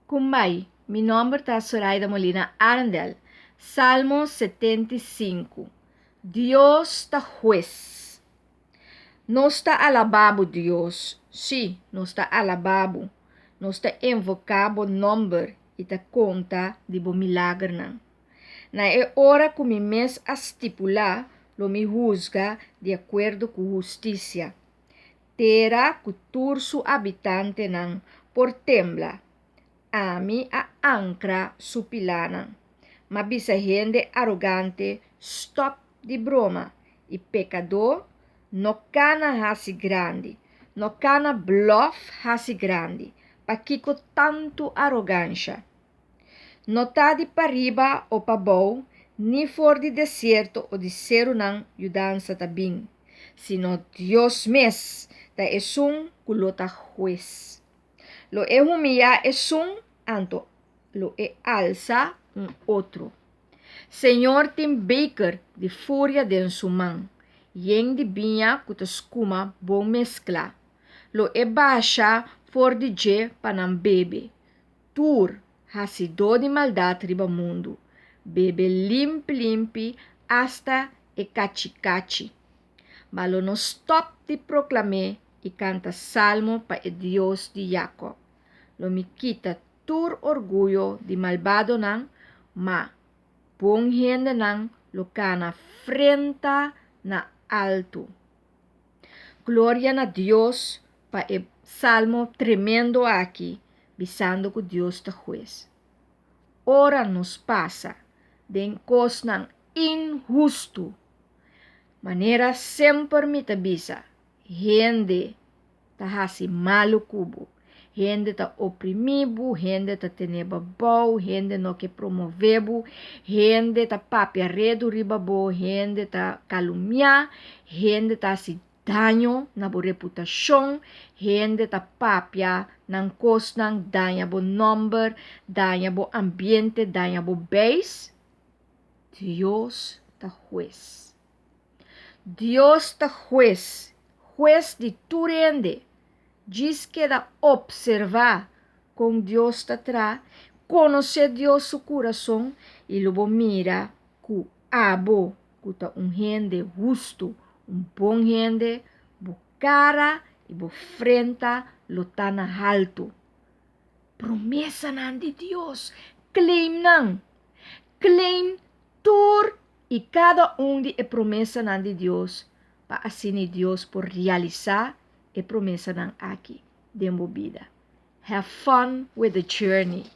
Kumbai, mi nomber ta Soraida Molina Arendel. Salmo 75. Dios ta hues. Nos ta alabá bo, Dios. Sí, nos ta alabá bo. Nos ta invoká bo nòmber i ta konta di bo milagernan. Na e ora ku mi mes a stipulá, lo mi husga di akuerdo ku hustisia. Tera ku tur su abitantenan por tembla. Ami a ankra su pilánan. M'a bisa hende arogante, Stòp di broma, i pekadó, No kana hasi grandi, no kana blòf hasi grandi. Pakiko tantu arogansha? No ta di pariba o pabou, ni for di desierto o di serunan yudansa ta bin, sino Dios mes ta esun ku lo ta hues. Lo e humiyá esun, anto lo e alsa un otro. Señor tin beker di furia den su man, yen di biña ku ta skuma bon mesklá. Lo e basha for di dje pa nan bebe. Tur hasidó di maldat riba mundu, bebe limpi limpi asta e kachikachi. Ma lo no stòp di proklam'é i kanta salmo pa e Dios di Yakòb. Lo mi kita tur orguyo di malbadonan, ma bon hendenan lo kana frenta na altu. Gloria na Dios pa e salmo tremendo aki bisando ku Dios ta hues. Ora nos pasa den kosnan inhustu, manera semper mi ta bisa, hende ta hasi malu ku bo, hende ta oprimí bo, hende ta tene bo abou, hende no ke promové bo, hende ta papia redu riba bo, hende ta kalumiá, hende ta hasi daño na bo reputashon, hende ta papia nan kosnan, daña bo nòmber, daña bo ambiente, daña bo beis. Dios ta hues. Dios ta hues, hues di tur hende. Djis keda opservá kon Dios ta traha, konosé Dios su kurason i lo bo mira ku abo ku ta un hende hustu, un bon hende, bo kara i bo frenta lo ta na haltu. Promesanan di Dios, claim nan! Claim tur i kada un di e promesanan di Dios pa asina Dios por realisá e promesanan aki den bo bida. Have fun with the journey!